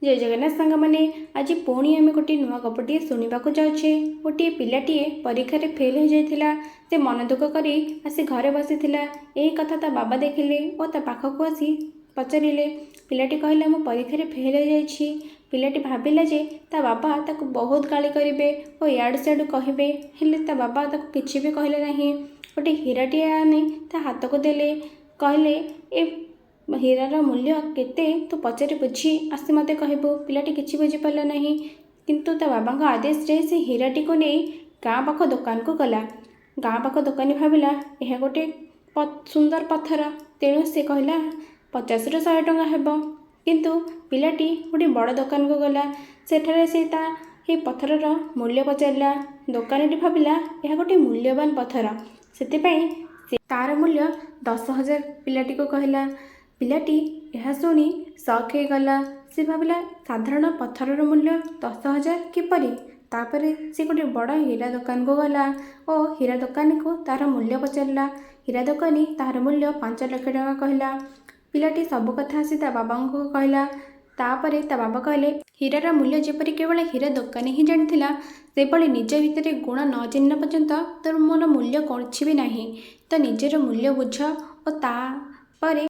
ଜୟ ଜଗନ୍ନାଥ ସାଙ୍ଗମାନେ, ଆଜି ପୁଣି ଆମେ ଗୋଟିଏ ନୂଆ ଗପଟିଏ ଶୁଣିବାକୁ ଯାଉଛେ। ଗୋଟିଏ ପିଲାଟିଏ ପରୀକ୍ଷାରେ ଫେଲ୍ ହୋଇଯାଇଥିଲା। ସେ ମନ ଦୁଃଖ କରି ଆସି ଘରେ ବସିଥିଲା। ଏହି କଥା ତା ବାବା ଦେଖିଲେ ଓ ତା ପାଖକୁ ଆସି ପଚାରିଲେ। ପିଲାଟି କହିଲା, ମୁଁ ପରୀକ୍ଷାରେ ଫେଲ୍ ହୋଇଯାଇଛି। ପିଲାଟି ଭାବିଲା ଯେ ତା ବାବା ତାକୁ ବହୁତ ଗାଳି କରିବେ ଓ ଇଆଡ଼ୁ ସିଆଡ଼ୁ କହିବେ। ହେଲେ ତା ବାବା ତାକୁ କିଛି ବି କହିଲେ ନାହିଁ। ଗୋଟେ ହୀରାଟିଏ ଆଣି ତା ହାତକୁ ଦେଲେ। କହିଲେ, ଏ ହୀରାର ମୂଲ୍ୟ କେତେ ତୁ ପଚାରି ବୁଝି ଆସି ମୋତେ କହିବୁ। ପିଲାଟି କିଛି ବୁଝିପାରିଲା ନାହିଁ, କିନ୍ତୁ ତା ବାବାଙ୍କ ଆଦେଶରେ ସେ ହୀରାଟିକୁ ନେଇ ଗାଁ ପାଖ ଦୋକାନକୁ ଗଲା। ଗାଁ ପାଖ ଦୋକାନୀ ଭାବିଲା ଏହା ଗୋଟେ ସୁନ୍ଦର ପଥର, ତେଣୁ ସେ କହିଲା 50ରୁ 100 ଟଙ୍କା ହେବ। କିନ୍ତୁ ପିଲାଟି ଗୋଟେ ବଡ଼ ଦୋକାନକୁ ଗଲା। ସେଠାରେ ସେ ତା ଏହି ପଥରର ମୂଲ୍ୟ ପଚାରିଲା। ଦୋକାନୀଟି ଭାବିଲା ଏହା ଗୋଟେ ମୂଲ୍ୟବାନ ପଥର, ସେଥିପାଇଁ ସେ ତାର ମୂଲ୍ୟ 10,000 ପିଲାଟିକୁ କହିଲା। ପିଲାଟି ଏହା ଶୁଣି ସକ୍ ହେଇଗଲା। ସେ ଭାବିଲା, ସାଧାରଣ ପଥରର ମୂଲ୍ୟ 10,000 କିପରି? ତାପରେ ସେ ଗୋଟେ ବଡ଼ ହୀରା ଦୋକାନକୁ ଗଲା ଓ ହୀରା ଦୋକାନୀକୁ ତାର ମୂଲ୍ୟ ପଚାରିଲା। ହୀରା ଦୋକାନୀ ତାହାର ମୂଲ୍ୟ 5 ଲକ୍ଷ ଟଙ୍କା କହିଲା। ପିଲାଟି ସବୁ କଥା ଆସି ତା ବାବାଙ୍କୁ କହିଲା। ତାପରେ ତା ବାବା କହିଲେ, ହୀରାର ମୂଲ୍ୟ ଯେପରି କେବଳ ହୀରା ଦୋକାନୀ ହିଁ ଜାଣିଥିଲା, ସେଭଳି ନିଜ ଭିତରେ ଗୁଣ ନ ଚିହ୍ନିଲା ପର୍ଯ୍ୟନ୍ତ ତୋର ମୋର ମୂଲ୍ୟ କିଛି ବି ନାହିଁ। ତ ନିଜର ମୂଲ୍ୟ ବୁଝ ଓ ତାପରେ